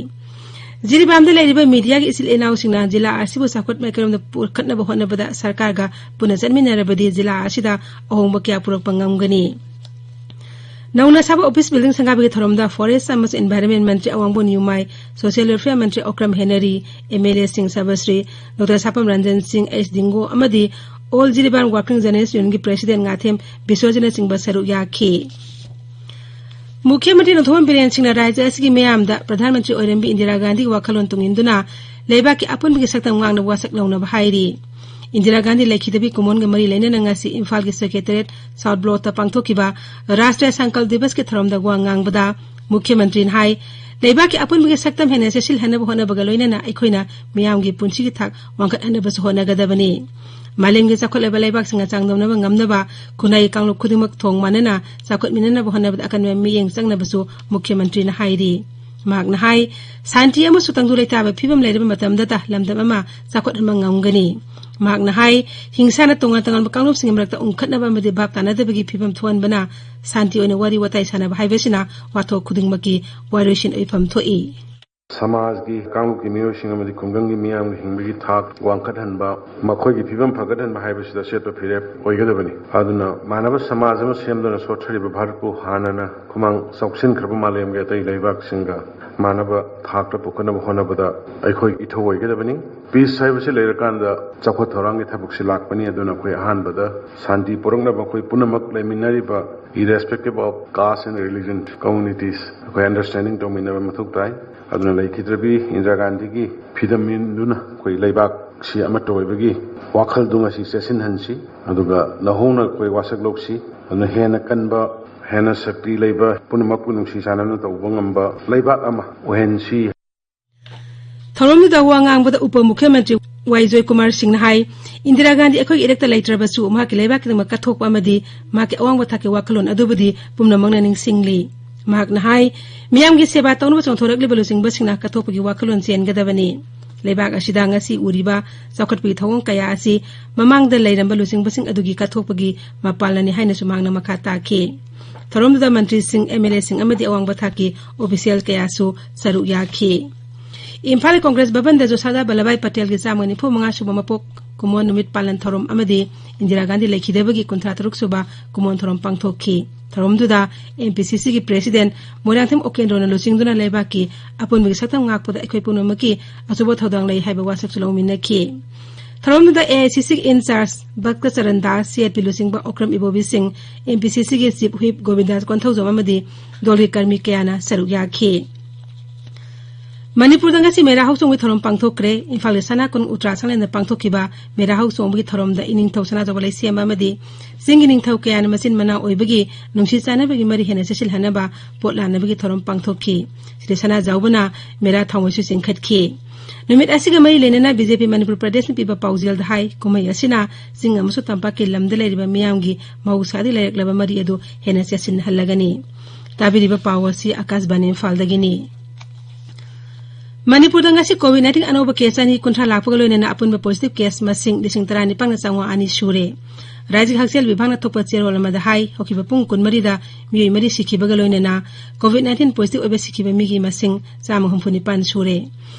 ꯖꯤꯔꯤꯕꯥꯝꯗ ꯂꯩꯔꯤꯕ ꯃꯤꯗꯤꯌꯥꯒꯤ ꯏꯆꯤꯜ ꯏꯅꯥꯎꯁꯤꯡꯅ ꯖꯤꯂꯥ ꯑꯁꯤꯕꯨ ꯆꯥꯎꯈꯠ ꯃꯥꯏꯀꯩꯔꯣꯝꯗ ꯄꯨꯈꯠꯅꯕ ꯍꯣꯠꯅꯕꯗ ꯁꯔꯀꯥꯔꯒ ꯄꯨꯟꯅ ꯆꯠꯃꯤꯟꯅꯔꯕꯗꯤ ꯖꯤꯂꯥ ꯑꯁꯤꯗ ꯑꯍꯣꯡꯕ ꯀꯌꯥ ꯄꯨꯔꯛꯄ ꯉꯝꯒꯅꯤ꯫ ꯅꯧꯅ ꯁꯥꯕ office building ꯁꯪꯒꯥꯕꯒꯤ ꯊꯧꯔꯝꯗ Forest ꯑꯃꯁꯨꯡ Environment ꯃꯟꯇ꯭ꯔꯤ ꯑꯋꯥꯡꯕꯝ ꯅ꯭ꯌꯨꯃꯥꯏ, Social Welfare ꯃꯟꯇ꯭ꯔꯤ ꯑꯣꯀ꯭ꯔꯝ ꯍꯦꯅꯔꯤ, MLAꯁꯤꯡ ꯁꯕꯁ꯭ꯔꯤ ꯗꯣꯛꯇꯔ ꯁꯥꯄꯝ ꯔꯟꯖꯟ ꯁꯤꯡ, ꯑꯩꯆ ꯗꯤꯡꯒꯣ ꯑꯃꯗꯤ All Jiribam Working Journalist Unionꯒꯤ president ꯉꯥꯊꯦꯝ ꯕꯤꯁ꯭ꯋꯖꯤꯠꯅꯆꯤꯡꯕ ꯁꯔꯨꯛ ꯌꯥꯈꯤ꯫ ꯃꯨꯈ꯭ꯌ ꯃꯟꯇ꯭ꯔꯤ ꯅꯣꯡꯊꯣꯝꯕꯝ ꯕꯤꯔꯦꯟ ꯁꯤꯡꯅ ꯔꯥꯖ꯭ꯌ ꯑꯁꯤꯒꯤ ꯃꯤꯌꯥꯝꯗ ꯄ꯭ꯔꯙꯥꯟ ꯃꯟꯇ꯭ꯔꯤ ꯑꯣꯏꯔꯝꯕꯤ ꯏꯟꯗꯤꯔꯥ ꯒꯥꯟꯙꯤꯒꯤ ꯋꯥꯈꯜꯂꯣꯟ ꯇꯨꯡ ꯏꯟꯗꯨꯅ ꯂꯩꯕꯥꯛꯀꯤ ꯑꯄꯨꯟꯕꯒꯤ ꯁꯛꯇꯝ ꯉꯥꯛꯅꯕ ꯋꯥꯁꯛ ꯂꯧꯅꯕ ꯍꯥꯏꯔꯤ꯫ ꯏꯟꯗꯤꯔꯥ ꯒꯥꯟꯙꯤ ꯂꯩꯈꯤꯗꯕꯒꯤ ꯀꯨꯝꯑꯣꯟꯒ ꯃꯔꯤ ꯂꯩꯅꯅ ꯉꯁꯤ ꯏꯝꯐꯥꯜꯒꯤ ꯁꯦꯀ꯭ꯔꯦꯇꯔꯤꯌꯦꯠ ꯁꯥꯎꯠ ꯕ꯭ꯂꯣꯛꯇ ꯄꯥꯡꯊꯣꯛꯈꯤꯕ ꯔꯥꯁꯇ꯭ꯔꯤꯌ ꯁꯪꯀꯜꯞ ꯗꯤꯕꯁꯀꯤ ꯊꯧꯔꯝꯗ ꯋꯥ ꯉꯥꯡꯕꯗ ꯃꯨꯈ꯭ꯌ ꯃꯟꯇ꯭ꯔꯤꯅ ꯍꯥꯏ, ꯂꯩꯕꯥꯛꯀꯤ ꯑꯄꯨꯟꯕꯒꯤ ꯁꯛꯇꯝ ꯍꯦꯟꯅ ꯆꯦꯠꯁꯤꯜꯍꯟꯅꯕ ꯍꯣꯠꯅꯕꯒ ꯂꯣꯏꯅꯅ ꯑꯩꯈꯣꯏꯅ ꯃꯤꯌꯥꯝꯒꯤ ꯄꯨꯟꯁꯤꯒꯤ ꯊꯥꯛ ꯋꯥꯡꯈꯠꯍꯟꯅꯕꯁꯨ ꯍꯣꯠꯅꯒꯗꯕꯅꯤ꯫ ꯃꯥꯂꯦꯝꯒꯤ ꯆꯥꯎꯈꯠꯂꯕ ꯂꯩꯕꯥꯛꯁꯤꯡꯒ ꯆꯥꯡꯗꯝꯅꯕ ꯉꯝꯅꯕ ꯈꯨꯟꯅꯥꯏꯒꯤ ꯀꯥꯡꯂꯨꯞ ꯈꯨꯗꯤꯡꯃꯛ ꯊꯣꯡ ꯃꯥꯟꯅꯅ ꯆꯥꯎꯈꯠꯃꯤꯟꯅꯅꯕ ꯍꯣꯠꯅꯕꯗ ꯑꯀꯟꯕ ꯃꯤꯠꯌꯦꯡ ꯆꯪꯅꯕꯁꯨ ꯃꯨꯈ꯭ꯌ ꯃꯟꯇ꯭ꯔꯤꯅ ꯍꯥꯏꯔꯤ꯫ ꯃꯍꯥꯛꯅ ꯍꯥꯏ, ꯁꯥꯟꯇꯤ ꯑꯃꯁꯨꯡ ꯇꯪꯗꯨ ꯂꯩꯇꯥꯕ ꯐꯤꯕꯝ ꯂꯩꯔꯕ ꯃꯇꯝꯗꯇ ꯂꯝꯗꯝ ꯑꯃ ꯆꯥꯎꯈꯠꯍꯟꯕ ꯉꯝꯒꯅꯤ꯫ ꯃꯍꯥꯛꯅ ꯍꯥꯏ, ꯍꯤꯡꯁꯥꯅ ꯇꯣꯉꯥꯟ ꯇꯣꯉꯥꯟꯕ ꯀꯥꯡꯂꯨꯞꯁꯤꯡꯒꯤ ꯃꯔꯛꯇ ꯎꯪꯈꯠꯅꯕ ꯑꯃꯗꯤ ꯚꯥꯞ ꯇꯥꯅꯗꯕꯒꯤ ꯐꯤꯕꯝ ꯊꯣꯛꯍꯟꯕꯅ ꯁꯥꯟꯇꯤ ꯑꯣꯏꯅ ꯋꯥꯔꯤ ꯋꯥꯇꯥꯏ ꯁꯥꯟꯅꯕ ꯍꯥꯏꯕꯁꯤꯅ ꯋꯥꯊꯣꯛ ꯈꯨꯗꯤꯡꯃꯛꯀꯤ ꯋꯥꯔꯣꯏꯁꯤꯟ ꯑꯣꯏꯐꯝ ꯊꯣꯛꯏ꯫ ꯁꯃꯥꯖꯒꯤ ꯀꯥꯡꯂꯨꯞꯀꯤ ꯃꯤꯑꯣꯏꯁꯤꯡ ꯑꯃꯗꯤ ꯈꯨꯡꯒꯪꯒꯤ ꯃꯤꯌꯥꯝꯒꯤ ꯍꯤꯡꯕꯒꯤ ꯊꯥꯛ ꯋꯥꯡꯈꯠꯍꯟꯕ, ꯃꯈꯣꯏꯒꯤ ꯐꯤꯕꯝ ꯐꯒꯠꯍꯟꯕ ꯍꯥꯏꯕꯁꯤꯗ ꯑꯆꯦꯠꯄ ꯐꯤꯔꯦꯞ ꯑꯣꯏꯒꯗꯕꯅꯤ꯫ ꯑꯗꯨꯅ ꯃꯥꯟꯅꯕ ꯁꯃꯥꯖ ꯑꯃ ꯁꯦꯝꯗꯨꯅ ꯁꯣꯠꯊꯔꯤꯕ ꯚꯥꯔꯠꯄꯨ ꯍꯥꯟꯅꯅ ꯈꯨꯃꯥꯡ ꯆꯥꯎꯁꯤꯟꯈ꯭ꯔꯕ ꯃꯥꯂꯦꯝꯒꯤ ꯑꯇꯩ ꯂꯩꯕꯥꯛꯁꯤꯡꯒ ꯃꯥꯟꯅꯕ ꯊꯥꯛꯇ ꯄꯨꯈꯠꯅꯕ ꯍꯣꯠꯅꯕꯗ ꯑꯩꯈꯣꯏ ꯏꯊꯧ ꯑꯣꯏꯒꯗꯕꯅꯤ꯫ ꯄꯤꯁ ꯍꯥꯏꯕꯁꯤ ꯂꯩꯔꯀꯥꯟꯗ ꯆꯥꯎꯈꯠ ꯊꯧꯔꯥꯡꯒꯤ ꯊꯕꯛꯁꯤ ꯂꯥꯛꯄꯅꯤ꯫ ꯑꯗꯨꯅ ꯑꯩꯈꯣꯏ ꯑꯍꯥꯟꯕꯗ ꯁꯥꯟꯇꯤ ꯄꯨꯔꯛꯅꯕ ꯑꯩꯈꯣꯏ ꯄꯨꯝꯅꯃꯛ ꯂꯩꯃꯤꯟꯅꯔꯤꯕ irrespective of caste and religion communities ꯑꯩꯈꯣꯏ understanding ꯇꯧꯃꯤꯟꯅꯕ ꯃꯊꯧ ꯇꯥꯏ꯫ ꯑꯗꯨꯅ ꯂꯩꯈꯤꯗ꯭ꯔꯕꯤ ꯏꯟꯗꯤꯔꯥ ꯒꯥꯟꯙꯤꯒꯤ ꯐꯤꯗꯝ ꯏꯟꯗꯨꯅ ꯑꯩꯈꯣꯏ ꯂꯩꯕꯥꯛꯁꯤ ꯑꯃꯠꯇ ꯑꯣꯏꯕꯒꯤ ꯋꯥꯈꯜꯗꯨ ꯉꯁꯤ ꯆꯦꯠꯁꯤꯟꯍꯟꯁꯤ꯫ ꯑꯗꯨꯒ ꯅꯧꯍꯧꯅ ꯑꯩꯈꯣꯏ ꯋꯥꯁꯛ ꯂꯧꯁꯤ꯫ ꯑꯗꯨꯅ ꯍꯦꯟꯅ ꯀꯟꯕ, ꯍꯦꯟꯅ ꯁꯛꯇꯤ ꯂꯩꯕ ꯄꯨꯝꯅꯃꯛꯄꯨ ꯅꯨꯡꯁꯤ ꯆꯥꯟꯅꯅ ꯇꯧꯕ ꯉꯝꯕ ꯂꯩꯕꯥꯛ ꯑꯃ ꯑꯣꯏꯍꯟꯁꯤ꯫ ꯊꯧꯔꯝꯗꯨꯗ ꯋꯥ ꯉꯥꯡꯕꯗ ꯎꯄ ꯃꯨꯈ꯭ꯌ ꯃꯟꯇ꯭ꯔꯤ ꯋꯥꯏ ꯖꯣꯏꯀꯨꯃꯥꯔ ꯁꯤꯡꯅ ꯍꯥꯏ, ꯏꯟꯗꯤꯔꯥ ꯒꯥꯟꯙꯤ ꯑꯩꯈꯣꯏꯒꯤ ꯏꯔꯛꯇ ꯂꯩꯇ꯭ꯔꯕꯁꯨ ꯃꯍꯥꯛꯀꯤ ꯂꯩꯕꯥꯛꯀꯤꯗꯃꯛ ꯀꯠꯊꯣꯛꯄ ꯑꯃꯗꯤ ꯃꯍꯥꯛꯀꯤ ꯑꯋꯥꯡꯕ ꯊꯥꯛꯀꯤ ꯋꯥꯈꯜꯂꯣꯟ ꯑꯗꯨꯕꯨꯗꯤ ꯄꯨꯝꯅꯃꯛꯅ ꯅꯤꯡꯁꯤꯡꯂꯤ꯫ ꯃꯍꯥꯛꯅ ꯍꯥꯏ, ꯃꯤꯌꯥꯝꯒꯤ ꯁꯦꯕꯥ ꯇꯧꯅꯕ ꯆꯣꯡꯊꯣꯔꯛꯂꯤꯕ ꯂꯨꯆꯤꯡꯕꯁꯤꯡꯅ ꯀꯠꯊꯣꯛꯄꯒꯤ ꯋꯥꯈꯜꯂꯣꯟ ꯆꯦꯟꯒꯗꯕꯅꯤ꯫ ꯂꯩꯕꯥꯛ ꯑꯁꯤꯗ ꯉꯁꯤ ꯎꯔꯤꯕ ꯆꯥꯎꯈꯠꯄꯒꯤ ꯊꯧꯑꯣꯡ ꯀꯌꯥ ꯑꯁꯤ ꯃꯃꯥꯡꯗ ꯂꯩꯔꯝꯕ ꯂꯨꯆꯤꯡꯕꯁꯤꯡ ꯑꯗꯨꯒꯤ ꯀꯠꯊꯣꯛꯄꯒꯤ ꯃꯄꯥꯜꯅꯅꯤ ꯍꯥꯏꯅꯁꯨ ꯃꯍꯥꯛꯅ ꯃꯈꯥ ꯇꯥꯈꯤ꯫ ꯊꯧꯔꯝꯗꯨꯗ ꯃꯟꯇ꯭ꯔꯤꯁꯤꯡ, ꯑꯦꯝ ꯑꯦꯜ ꯑꯦꯁꯤꯡ ꯑꯃꯗꯤ ꯑꯋꯥꯡꯕ ꯊꯥꯛꯀꯤ ꯑꯣꯐꯤꯁꯤꯌꯦꯜ ꯀꯌꯥꯁꯨ ꯁꯔꯨꯛ ꯌꯥꯈꯤ꯫ ꯏꯝꯐꯥꯜ ꯀꯣꯡꯒ꯭ꯔꯦꯁ ꯚꯕꯟꯗ ꯖꯣ ꯁꯔꯗꯥꯔ ꯚꯜꯂꯚꯚꯥꯏ ꯄꯇꯦꯜꯒꯤ ꯆꯥꯝꯃ ꯅꯤꯐꯨ ꯃꯉꯥ ꯁꯨꯕ ꯃꯄꯣꯛ ꯀꯨꯝꯑꯣꯟ ꯅꯨꯃꯤꯠ ꯄꯥꯂꯟ ꯊꯧꯔꯝ ꯑꯃꯗꯤ ꯏꯟꯗꯤꯔꯥ ꯒꯥꯟꯙꯤ ꯂꯩꯈꯤꯗꯕꯒꯤ ꯀꯨꯟꯊ꯭ꯔꯥ ꯇꯔꯨꯛ ꯁꯨꯕ ꯀꯨꯝꯑꯣꯟ ꯊꯧꯔꯝ ꯄꯥꯡꯊꯣꯛꯈꯤ꯫ ꯊꯧꯔꯝꯗꯨꯗ ꯑꯦꯝ ꯄꯤ ꯁꯤ ꯁꯤꯒꯤ ꯄ꯭ꯔꯦꯁꯤꯗꯦꯟ ꯃꯣꯏꯔꯥꯡꯊꯦꯝ ꯎꯀꯦꯟꯗ꯭ꯔꯣꯅ ꯂꯨꯆꯤꯡꯗꯨꯅ ꯂꯩꯕꯥꯛꯀꯤ ꯑꯄꯨꯟꯕꯒꯤ ꯁꯛꯇꯝ ꯉꯥꯛꯄꯗ ꯑꯩꯈꯣꯏ ꯄꯨꯝꯅꯃꯛꯀꯤ ꯑꯆꯧꯕ ꯊꯧꯗꯥꯡ ꯂꯩ ꯍꯥꯏꯕ ꯋꯥꯁꯛꯁꯨ ꯂꯧꯃꯤꯟꯅꯈꯤ꯫ ꯊꯧꯔꯝꯗꯨꯗ A I C C ꯒꯤ in charge ꯚꯛꯇ Charan Das, C R P ꯂꯨꯆꯤꯡꯕ ꯑꯣꯀ꯭ꯔꯝ ꯏꯕꯣꯕꯤ ꯁꯤꯡ, M P C C ꯒꯤ chief whip ꯒꯣꯕꯤꯟꯗꯥꯁ ꯀꯣꯟꯊꯧꯖꯝ ꯑꯃꯗꯤ ꯗꯣꯜꯒꯤ ꯀꯔꯃꯤ ꯀꯌꯥꯅ ꯁꯔꯨꯛ ꯌꯥꯈꯤ꯫ ꯃꯅꯤꯄꯨꯔꯗ ꯉꯁꯤ ꯃꯦꯔꯥ ꯍꯧꯆꯣꯡꯕꯒꯤ ꯊꯧꯔꯝ ꯄꯥꯡꯊꯣꯛꯈ꯭ꯔꯦ꯫ ꯏꯝꯐꯥꯜꯒꯤ ꯁꯅꯥ ꯀꯣꯅꯨꯡ ꯎꯇ꯭ꯔꯥ ꯁꯪꯂꯦꯟꯗ ꯄꯥꯡꯊꯣꯛꯈꯤꯕ ꯃꯦꯔꯥ ꯍꯧꯆꯣꯡꯕꯒꯤ ꯊꯧꯔꯝꯗ ꯏꯅꯤꯡꯊꯧ ꯁꯅꯥꯖꯥꯎꯕ ꯂꯩꯁꯦꯝꯕ ꯑꯃꯗꯤ ꯆꯤꯡꯒꯤ ꯅꯤꯡꯊꯧ ꯀꯌꯥꯅ ꯃꯆꯤꯟ ꯃꯅꯥꯎ ꯑꯣꯏꯕꯒꯤ ꯅꯨꯡꯁꯤ ꯆꯥꯟꯅꯕꯒꯤ ꯃꯔꯤ ꯍꯦꯟꯅ ꯆꯦꯠꯁꯤꯜꯍꯟꯅꯕ ꯄꯣꯠ ꯂꯥꯟꯅꯕꯒꯤ ꯊꯧꯔꯝ ꯄꯥꯡꯊꯣꯛꯈꯤ꯫ ꯁ꯭ꯔꯤ ꯁꯅꯥꯖꯥꯎꯕꯅ ꯃꯦꯔꯥ ꯊꯥꯎꯃꯩꯁꯨ ꯆꯤꯡꯈꯠꯈꯤ꯫ ꯅꯨꯃꯤꯠ ꯑꯁꯤꯒ ꯃꯔꯤ ꯂꯩꯅꯅ B J P ꯃꯅꯤꯄꯨꯔ ꯄ꯭ꯔꯗꯦꯁꯅ ꯄꯤꯕ ꯄꯥꯎꯖꯦꯜꯗ ꯍꯥꯏ, ꯀꯨꯝꯍꯩ ꯑꯁꯤꯅ ꯆꯤꯡ ꯑꯃꯁꯨꯡ ꯇꯝꯄꯥꯛꯀꯤ ꯂꯝꯗ ꯂꯩꯔꯤꯕ ꯃꯤꯌꯥꯝꯒꯤ ꯃꯍꯧꯁꯥꯗꯒꯤ ꯂꯩꯔꯛꯂꯕ ꯃꯔꯤ ꯑꯗꯨ ꯍꯦꯟꯅ ꯆꯦꯠꯁꯤꯟꯍꯜꯂꯒꯅꯤ꯫ ꯇꯥꯕꯤꯔꯤꯕ ꯄꯥꯎ ꯑꯁꯤ ꯑꯀꯥꯁꯕꯥꯅꯤ ꯏꯝꯐꯥꯜꯗꯒꯤꯅꯤ꯫ ꯃꯅꯤꯄꯨꯔꯗ ꯉꯁꯤ COVID nineteen ꯑꯅꯧꯕ case ꯆꯅꯤ ꯀꯨꯟꯊ꯭ꯔꯥ ꯂꯥꯛꯄꯒ ꯂꯣꯏꯅꯅ ꯑꯄꯨꯟꯕ positive case ꯃꯁꯤꯡ ꯂꯤꯁꯤꯡ ꯇꯔꯥꯅꯤꯄꯥꯟꯒ ꯆꯥꯝꯃꯉꯥ ꯑꯅꯤ ꯁꯨꯔꯦ꯫ ꯔꯥꯖ꯭ꯌꯒꯤ ꯍꯛꯁꯦꯜ ꯚꯤꯚꯥꯒꯅ ꯊꯣꯛꯄ ꯆꯦꯔꯣꯜ ꯑꯃꯗ ꯍꯥꯏ, ꯍꯧꯈꯤꯕ ꯄꯨꯡ ꯀꯨꯟꯃꯔꯤꯗ ꯃꯤꯑꯣꯏ ꯃꯔꯤ ꯁꯤꯈꯤꯕꯒ ꯂꯣꯏꯅꯅ COVID nineteen positive ꯑꯣꯏꯕ ꯁꯤꯈꯤꯕ ꯃꯤꯒꯤ ꯃꯁꯤꯡ ꯆꯥꯝꯃ ꯍꯨꯝꯐꯨ ꯅꯤꯄꯥꯟ ꯁꯨꯔꯦ꯫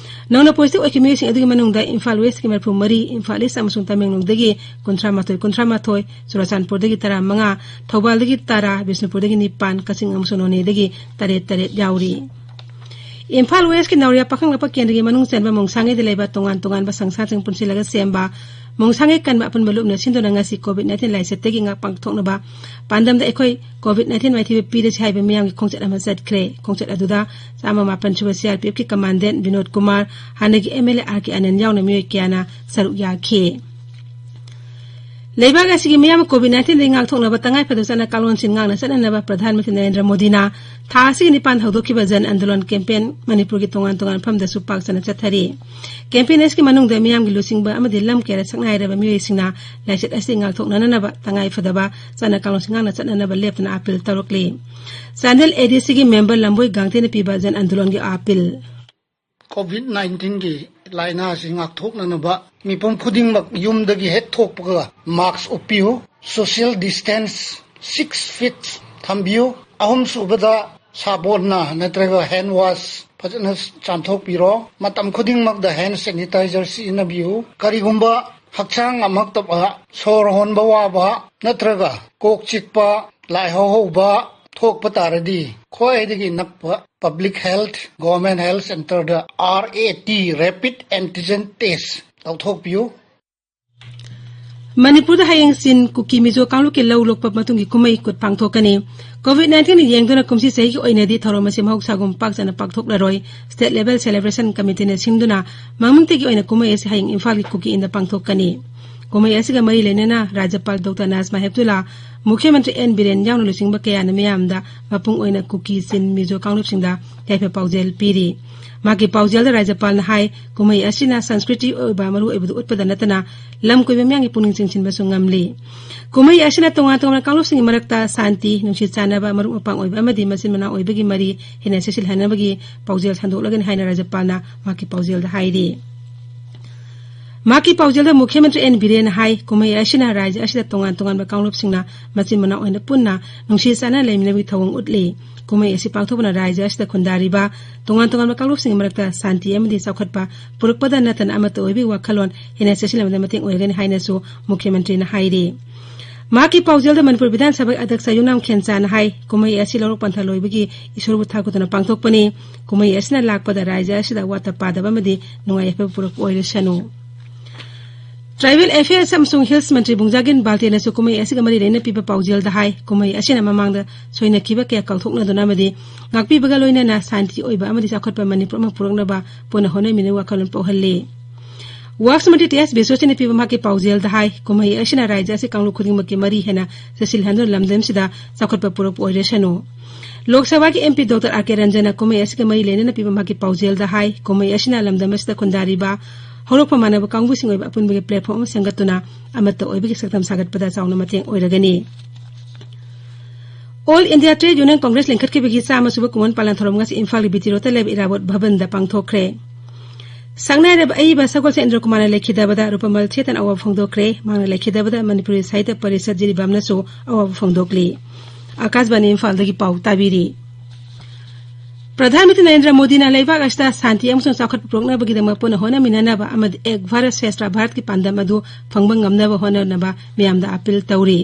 ꯅꯧꯅ positive ꯑꯣꯏꯈꯤꯕ ꯃꯤꯑꯣꯏꯁꯤꯡ ꯑꯗꯨꯒꯤ ꯃꯅꯨꯡꯗ ꯏꯝꯐꯥꯜ Westꯀꯤ ꯃꯔꯤꯐꯨ ꯃꯔꯤ, ꯏꯝꯐꯥꯜ East ꯑꯃꯁꯨꯡ ꯇꯃꯦꯡꯂꯣꯡꯗꯒꯤ ꯀꯨꯟꯊ꯭ꯔꯥ ꯃꯥꯊꯣꯏ, ꯀꯨꯟꯊ꯭ꯔꯥ ꯃꯥꯊꯣꯏ, ꯆꯨꯔꯥꯆꯥꯟꯄꯨꯔꯗꯒꯤ ꯇꯔꯥ ꯃꯉꯥ, ꯊꯧꯕꯥꯜꯗꯒꯤ ꯇꯔꯥ, ꯕꯤꯁꯅꯨꯄꯨꯔꯗꯒꯤ ꯅꯤꯄꯥꯟ, ꯀꯛꯆꯤꯡ ꯑꯃꯁꯨꯡ ꯅꯣꯅꯦꯗꯒꯤ ꯇꯔꯦꯠ ꯇꯔꯦꯠ ꯌꯥꯎꯔꯤ꯫ ꯏꯝꯐꯥꯜ Westꯀꯤ ꯅꯥꯎꯔꯤꯌꯥ ꯄꯥꯈꯪꯂꯛꯄ ꯀꯦꯟꯗ꯭ꯔꯒꯤ ꯃꯅꯨꯡ ꯆꯟꯕ ꯃꯣꯡꯁꯥꯡꯉꯩꯗ ꯂꯩꯕ ꯇꯣꯉꯥꯟ ꯇꯣꯉꯥꯟꯕ ꯁꯪꯁꯊꯥꯟꯁꯤꯡ ꯄꯨꯟꯁꯤꯜꯂꯒ ꯁꯦꯝꯕ ꯃꯣꯡꯁꯥꯡꯉꯩ ꯀꯟꯕ ꯑꯄꯨꯟꯕ ꯂꯨꯞꯅ ꯁꯤꯟꯗꯨꯅ ꯉꯁꯤ COVID nineteen ꯂꯥꯏꯆꯠꯇꯒꯤ ꯉꯥꯛ ꯄꯥꯡꯊꯣꯛꯅꯕ ꯄꯥꯟꯗꯝꯗ ꯑꯩꯈꯣꯏ COVID nineteen ꯃꯥꯏꯊꯤꯕ ꯄꯤꯔꯁꯤ ꯍꯥꯏꯕ ꯃꯤꯌꯥꯝꯒꯤ ꯈꯣꯡꯆꯠ ꯑꯃ ꯆꯠꯈ꯭ꯔꯦ꯫ ꯈꯣꯡꯆꯠ ꯑꯗꯨꯗ ꯆꯥꯝꯃ ꯃꯥꯄꯟ ꯁꯨꯕ C R P Fꯀꯤ commandant Vinod Kumar, ꯍꯥꯟꯅꯒꯤ M L A R K ꯑꯅꯟ ꯌꯥꯎꯅ ꯃꯤꯑꯣꯏ ꯀꯌꯥꯅ ꯁꯔꯨꯛ ꯌꯥꯈꯤ꯫ ꯂꯩꯕꯥꯛ ꯑꯁꯤꯒꯤ ꯃꯤꯌꯥꯝ COVID nineteen ꯗꯒꯤ ꯉꯥꯛꯊꯣꯛꯅꯕ ꯇꯉꯥꯏ ꯐꯗꯕ ꯆꯠꯅ ꯀꯥꯡꯂꯣꯟꯁꯤꯡ ꯉꯥꯛꯅ ꯆꯠꯅꯅꯕ ꯄ꯭ꯔꯙꯥꯟ ꯃꯟꯇ꯭ꯔꯤ ꯅꯔꯦꯟꯗ꯭ꯔ ꯃꯣꯗꯤꯅ ꯊꯥ ꯑꯁꯤꯒꯤ ꯅꯤꯄꯥꯟ ꯍꯧꯗꯣꯛꯈꯤꯕ ꯖꯟ ꯑꯟꯗꯣꯂꯟ campaign ꯃꯅꯤꯄꯨꯔꯒꯤ ꯇꯣꯉꯥꯟ ꯇꯣꯉꯥꯟꯕ ꯃꯐꯝꯗꯁꯨ ꯄꯥꯛ ꯆꯠꯅ ꯆꯠꯊꯔꯤ꯫ Campaign ꯑꯁꯤꯒꯤ ꯃꯅꯨꯡꯗ ꯃꯤꯌꯥꯝꯒꯤ ꯂꯨꯆꯤꯡꯕ ꯑꯃꯗꯤ ꯂꯝ ꯀꯌꯥꯗ ꯁꯛꯅꯥꯏꯔꯕ ꯃꯤꯑꯣꯏꯁꯤꯡꯅ ꯂꯥꯏꯆꯠ ꯑꯁꯤ ꯉꯥꯛꯊꯣꯛꯅꯅꯕ ꯇꯉꯥꯏ ꯐꯗꯕ ꯆꯠꯅ ꯀꯥꯡꯂꯣꯟꯁꯤꯡ ꯉꯥꯛꯅ ꯆꯠꯅꯅꯕ ꯂꯦꯞꯇꯅ appeal ꯇꯧꯔꯛꯂꯤ꯫ Chandel A D Cꯒꯤ member ꯂꯝꯕꯣꯏ ꯒꯥꯡꯊꯦꯟꯅ ꯄꯤꯕ ꯖꯟ ꯑꯟꯗꯣꯂꯟꯒꯤ appeal꯫ COVID nineteen ꯒꯤ ꯂꯥꯏꯅꯥ ꯑꯁꯤ ꯉꯥꯛꯊꯣꯛꯅꯅꯕ ꯃꯤꯄꯨꯝ ꯈꯨꯗꯤꯡꯃꯛ ꯌꯨꯝꯗꯒꯤ ꯍꯦꯛ ꯊꯣꯛꯄꯒ mask ꯎꯞꯄꯤꯌꯨ, social distance six feet ꯊꯝꯕꯤꯌꯨ, ꯑꯍꯨꯝꯁꯨꯕꯗ ꯁꯥꯄꯣꯟꯅ ꯅꯠꯇ꯭ꯔꯒ hand wash ꯐꯖꯅ ꯆꯥꯝꯊꯣꯛꯄꯤꯔꯣ, ꯃꯇꯝ ꯈꯨꯗꯤꯡꯃꯛꯇ hand sanitizer ꯁꯤꯖꯤꯟꯅꯕꯤꯌꯨ꯫ ꯀꯔꯤꯒꯨꯝꯕ ꯍꯛꯆꯥꯡ ꯉꯝꯃꯛꯇꯕ, ꯁꯣꯔ ꯍꯣꯟꯕ ꯋꯥꯕ ꯅꯠꯇ꯭ꯔꯒ ꯀꯣꯛ ꯆꯤꯛꯄ, ꯂꯥꯏꯍꯧ ꯍꯧꯕ ꯊꯣꯛꯄ ꯇꯥꯔꯗꯤ ꯈ꯭ꯋꯥꯏꯗꯒꯤ ꯅꯛꯄ public health, government health centreꯗ R A T, rapid antigen test ꯇꯧꯊꯣꯛꯄꯤꯌꯨ꯫ ꯃꯅꯤꯄꯨꯔꯗ ꯍꯌꯦꯡ ꯆꯤꯟ ꯀꯨꯀꯤ ꯃꯤꯖꯣ ꯀꯥꯡꯂꯨꯞꯀꯤ ꯂꯧ ꯂꯣꯛꯄ ꯃꯇꯨꯡꯒꯤ ꯀꯨꯝꯍꯩ ꯀꯨꯠ ꯄꯥꯡꯊꯣꯛꯀꯅꯤ꯫ ꯀꯣꯚꯤꯗ ꯅꯥꯏꯟꯇꯤꯟꯅ ꯌꯦꯡꯗꯨꯅ ꯀꯨꯝꯁꯤ ꯆꯍꯤꯒꯤ ꯑꯣꯏꯅꯗꯤ ꯊꯧꯔꯝ ꯑꯁꯤ ꯃꯍꯧꯁꯥꯒꯨꯝ ꯄꯥꯛ ꯆꯥꯎꯅ ꯄꯥꯡꯊꯣꯛꯂꯔꯣꯏ꯫ ꯁ꯭ꯇꯦꯠ ꯂꯦꯚꯦꯜ ꯁꯦꯂꯦꯕ꯭ꯔꯦꯁꯟ ꯀꯃꯤꯇꯤꯅ ꯁꯤꯟꯗꯨꯅ ꯃꯃꯤꯡꯇꯒꯤ ꯑꯣꯏꯅ ꯀꯨꯝꯍꯩ ꯑꯁꯤ ꯍꯌꯦꯡ ꯏꯝꯐꯥꯜꯒꯤ ꯀꯨꯀꯤ ꯏꯟꯗ ꯄꯥꯡꯊꯣꯛꯀꯅꯤ꯫ ꯀꯨꯝꯍꯩ ꯑꯁꯤꯒ ꯃꯔꯤ ꯂꯩꯅꯅ ꯔꯥꯖ꯭ꯌꯄꯥꯜ ꯗꯣꯛꯇꯔ ꯅꯥꯖꯃꯥ ꯍꯦꯞꯇꯨꯂꯥ, ꯃꯨꯈ꯭ꯌ ꯃꯟꯇ꯭ꯔꯤ ꯑꯦꯟ ꯕꯤꯔꯦꯟ ꯌꯥꯎꯅ ꯂꯨꯆꯤꯡꯕ ꯀꯌꯥꯅ ꯃꯤꯌꯥꯝꯗ ꯃꯄꯨꯡ ꯑꯣꯏꯅ ꯀꯨꯀꯤ ꯆꯤꯟ ꯃꯤꯖꯣ ꯀꯥꯡꯂꯨꯞꯁꯤꯡꯗ ꯌꯥꯏꯐ ꯄꯥꯎꯖꯦꯜ ꯄꯤꯔꯤ꯫ ꯃꯍꯥꯛꯀꯤ ꯄꯥꯎꯖꯦꯜꯗ ꯔꯥꯖ꯭ꯌꯄꯥꯜꯅ ꯍꯥꯏ, ꯀꯨꯝꯍꯩ ꯑꯁꯤꯅ ꯁꯪꯁꯀ꯭ꯔꯤꯇꯤ ꯑꯣꯏꯕ ꯃꯔꯨ ꯑꯣꯏꯕꯗꯨ ꯎꯠꯄꯗ ꯅꯠꯇꯅ ꯂꯝ ꯀꯣꯏꯕ ꯃꯤꯌꯥꯝꯒꯤ ꯄꯨꯛꯅꯤꯡ ꯆꯤꯡꯁꯤꯟꯕꯁꯨ ꯉꯝꯂꯤ꯫ ꯀꯨꯝꯍꯩ ꯑꯁꯤꯅ ꯇꯣꯉꯥꯟ ꯇꯣꯉꯥꯟꯕ ꯀꯥꯡꯂꯨꯞꯁꯤꯡꯒꯤ ꯃꯔꯛꯇ ꯁꯥꯟꯇꯤ, ꯅꯨꯡꯁꯤ ꯆꯥꯟꯅꯕ, ꯃꯔꯨꯞ ꯃꯄꯥꯡ ꯑꯣꯏꯕ ꯑꯃꯗꯤ ꯃꯆꯤꯟ ꯃꯅꯥꯎ ꯑꯣꯏꯕꯒꯤ ꯃꯔꯤ ꯍꯦꯟꯅ ꯆꯦꯠꯁꯤꯜꯍꯟꯅꯕꯒꯤ ꯄꯥꯎꯖꯦꯜ ꯁꯟꯗꯣꯛꯂꯒꯅꯤ ꯍꯥꯏꯅ ꯔꯥꯖ꯭ꯌꯄꯥꯜꯅ ꯃꯍꯥꯛꯀꯤ ꯄꯥꯎꯖꯦꯜꯗ ꯍꯥꯏꯔꯤ꯫ ꯃꯍꯥꯛꯀꯤ ꯄꯥꯎꯖꯦꯜꯗ ꯃꯨꯈ꯭ꯌ ꯃꯟꯇ꯭ꯔꯤ ꯑꯦꯟ ꯕꯤꯔꯦꯟꯅ ꯍꯥꯏ, ꯀꯨꯝꯍꯩ ꯑꯁꯤꯅ ꯔꯥꯖ꯭ꯌ ꯑꯁꯤꯗ ꯇꯣꯉꯥꯟ ꯇꯣꯉꯥꯟꯕ ꯀꯥꯡꯂꯨꯞꯁꯤꯡꯅ ꯃꯆꯤꯟ ꯃꯅꯥꯎ ꯑꯣꯏꯅ ꯄꯨꯟꯅ ꯅꯨꯡꯁꯤ ꯆꯥꯟꯅꯅ ꯂꯩꯃꯤꯟꯅꯕꯒꯤ ꯊꯧꯑꯣꯡ ꯎꯠꯂꯤ꯫ ꯀꯨꯝꯍꯩ ꯑꯁꯤ ꯄꯥꯡꯊꯣꯛꯄꯅ ꯔꯥꯖ꯭ꯌ ꯑꯁꯤꯗ ꯈꯨꯟꯗꯥꯔꯤꯕ ꯇꯣꯉꯥꯟ ꯇꯣꯉꯥꯟꯕ ꯀꯥꯡꯂꯨꯞꯁꯤꯡꯒꯤ ꯃꯔꯛꯇ ꯁꯥꯟꯇꯤ ꯑꯃꯗꯤ ꯆꯥꯎꯈꯠꯄ ꯄꯨꯔꯛꯄꯗ ꯅꯠꯇꯅ ꯑꯃꯠꯇ ꯑꯣꯏꯕꯒꯤ ꯋꯥꯈꯜꯂꯣꯟ ꯍꯦꯟꯅ ꯆꯦꯠꯁꯤꯜꯍꯟꯕꯗ ꯃꯇꯦꯡ ꯑꯣꯏꯒꯅꯤ ꯍꯥꯏꯅꯁꯨ ꯃꯨꯈ꯭ꯌ ꯃꯟꯇ꯭ꯔꯤꯅ ꯍꯥꯏꯔꯤ꯫ ꯃꯍꯥꯛꯀꯤ ꯄꯥꯎꯖꯦꯜꯗ ꯃꯅꯤꯄꯨꯔ ꯕꯤꯙꯥꯟ ꯁꯚꯥꯒꯤ ꯑꯗ꯭ꯌꯛꯁ ꯌꯨꯝꯅꯥꯝ ꯈꯦꯟꯆꯥꯅ ꯍꯥꯏ, ꯀꯨꯝꯍꯩ ꯑꯁꯤ ꯂꯧꯔꯣꯛ ꯄꯟꯊꯥ ꯂꯣꯏꯕꯒꯤ ꯏꯁꯣꯔꯕꯨ ꯊꯥꯒꯠꯇꯨꯅ ꯄꯥꯡꯊꯣꯛꯄꯅꯤ꯫ ꯀꯨꯝꯍꯩ ꯑꯁꯤꯅ ꯂꯥꯛꯄꯗ ꯔꯥꯖ꯭ꯌ ꯑꯁꯤꯗ ꯑꯋꯥꯠꯄ ꯄꯥꯗꯕ ꯑꯃꯗꯤ ꯅꯨꯡꯉꯥꯏ ꯌꯥꯏꯐꯕ ꯄꯨꯔꯛꯄ ꯑꯣꯏꯔꯁꯅꯨ꯫ ꯇ꯭ꯔꯥꯏꯕꯦꯜ ꯑꯦꯐꯤꯌꯔꯁ ꯑꯃꯁꯨꯡ ꯍꯤꯜꯁ ꯃꯟꯇ꯭ꯔꯤ ꯕꯨꯡꯖꯥꯒꯤꯟ ꯕꯥꯜꯇꯦꯅꯁꯨ ꯀꯨꯝꯍꯩ ꯑꯁꯤꯒ ꯃꯔꯤ ꯂꯩꯅꯅ ꯄꯤꯕ ꯄꯥꯎꯖꯦꯜꯗ ꯍꯥꯏ, ꯀꯨꯝꯍꯩ ꯑꯁꯤꯅ ꯃꯃꯥꯡꯗ ꯁꯣꯏꯅꯈꯤꯕ ꯀꯌꯥ ꯀꯥꯎꯊꯣꯛꯅꯗꯨꯅ ꯑꯃꯗꯤ ꯉꯥꯛꯄꯤꯕꯒ ꯂꯣꯏꯅꯅ ꯁꯥꯟꯇꯤ ꯑꯣꯏꯕ ꯑꯃꯗꯤ ꯆꯥꯎꯈꯠꯄ ꯃꯅꯤꯄꯨꯔ ꯑꯃ ꯄꯨꯔꯛꯅꯕ ꯄꯨꯟꯅ ꯍꯣꯠꯅꯃꯤꯟꯅꯕꯒꯤ ꯋꯥꯈꯜꯂꯣꯟ ꯄꯣꯛꯍꯜꯂꯤ꯫ ꯋꯥꯔꯛꯁ ꯃꯟꯇ꯭ꯔꯤ ꯇꯤ ꯑꯦꯁ ꯕꯤꯁ꯭ꯋꯖꯤꯠꯅ ꯄꯤꯕ ꯃꯍꯥꯛꯀꯤ ꯄꯥꯎꯖꯦꯜꯗ ꯍꯥꯏ, ꯀꯨꯝꯍꯩ ꯑꯁꯤꯅ ꯔꯥꯖ꯭ꯌ ꯑꯁꯤ ꯀꯥꯡꯂꯨꯞ ꯈꯨꯗꯤꯡꯃꯛꯀꯤ ꯃꯔꯤ ꯍꯦꯟꯅ ꯆꯦꯠꯁꯤꯜꯍꯟꯗꯨꯅ ꯂꯝꯗꯝꯁꯤꯗ ꯆꯥꯎꯈꯠꯄ ꯄꯨꯔꯛꯄ ꯑꯣꯏꯔꯁꯅꯨ꯫ ꯂꯣꯛ ꯁꯚꯥꯒꯤ ꯑꯦꯝ ꯄꯤ ꯗꯣꯛꯇꯔ ꯑꯥꯔ ꯀꯦ ꯔꯟꯖꯟꯅ ꯀꯨꯝꯍꯩ ꯑꯁꯤꯒ ꯃꯔꯤ ꯂꯩꯅꯅ ꯄꯤꯕ ꯃꯍꯥꯛꯀꯤ ꯄꯥꯎꯖꯦꯜꯗ ꯍꯥꯏ, ꯀꯨꯝꯍꯩ ꯑꯁꯤꯅ ꯂꯝꯗꯝ ꯑꯁꯤꯗ ꯈꯨꯟꯗꯥꯔꯤꯕ ꯍꯧꯔꯛꯐꯝ ꯃꯥꯟꯅꯕ ꯀꯥꯡꯕꯨꯁꯤꯡ ꯑꯣꯏꯕ ꯑꯄꯨꯟꯕꯒꯤ ꯄ꯭ꯂꯦꯠꯐꯣꯝ ꯑꯃ ꯁꯦꯝꯒꯠꯇꯨꯅ ꯑꯃꯠꯇ ꯑꯣꯏꯕꯒꯤ ꯁꯛꯇꯝ ꯁꯥꯒꯠꯄꯗ ꯆꯥꯎꯅ ꯃꯇꯦꯡ ꯑꯣꯏꯔꯒꯅꯤ꯫ All India Trade Union Congress ꯂꯤꯡꯈꯠꯈꯤꯕꯒꯤ ꯆꯥꯝꯃ ꯁꯨꯕ ꯀꯨꯝꯑꯣꯟ ꯄꯥꯂꯟ ꯊꯧꯔꯝ ꯉꯁꯤ ꯏꯝꯐꯥꯜꯒꯤ ꯕꯤ ꯇꯤ ꯔꯣꯗꯇ ꯂꯩꯕ ꯏꯔꯥꯕꯣꯠ ꯚꯕꯟꯗ ꯄꯥꯡꯊꯣꯛꯈ꯭ꯔꯦ꯫ ꯁꯛꯅꯥꯏꯔꯕ ꯑꯏꯕ ꯁꯒꯣꯜꯁꯦꯟ ꯏꯟꯗ꯭ꯔ ꯀꯨꯃꯥꯔꯅ ꯂꯩꯈꯤꯗꯕꯗ ꯔꯨꯄꯃꯜ ꯊꯦꯇꯟ ꯑꯋꯥꯕ ꯐꯣꯡꯗꯣꯛꯈ꯭ꯔꯦ꯫ ꯃꯍꯥꯛꯅ ꯂꯩꯈꯤꯗꯕꯗ ꯃꯅꯤꯄꯨꯔꯤ ꯁꯥꯍꯤꯇ꯭ꯌ ꯄꯔꯤꯁꯠ ꯖꯤꯔꯤꯕꯥꯝꯅꯁꯨ ꯑꯋꯥꯕ ꯐꯣꯡꯗꯣꯛꯂꯤ꯫ ꯑꯥꯀꯥꯁꯕꯥꯅꯤ ꯏꯝꯐꯥꯜꯗꯒꯤ ꯄꯥꯎ ꯇꯥꯕꯤꯔꯤ꯫ ꯄ꯭ꯔꯙꯥꯟ ꯃꯟꯇ꯭ꯔꯤ ꯅꯔꯦꯟꯗ꯭ꯔ ꯃꯣꯗꯤꯅ ꯂꯩꯕꯥꯛ ꯑꯁꯤꯗ ꯁꯥꯟꯇꯤ ꯑꯃꯁꯨꯡ ꯆꯥꯎꯈꯠꯄ ꯄꯨꯔꯛꯅꯕꯒꯤꯗꯃꯛ ꯄꯨꯟꯅ ꯍꯣꯠꯅꯃꯤꯟꯅꯅꯕ ꯑꯃꯗꯤ ꯑꯦꯛ ꯚꯥꯔꯠ ꯁ꯭ꯔꯦꯁꯊ ꯚꯥꯔꯠꯀꯤ ꯄꯥꯟꯗꯝ ꯑꯗꯨ ꯐꯪꯕ ꯉꯝꯅꯕ ꯍꯣꯠꯅꯅꯕ ꯃꯤꯌꯥꯝꯗ ꯑꯥꯄꯤꯜ ꯇꯧꯔꯤ꯫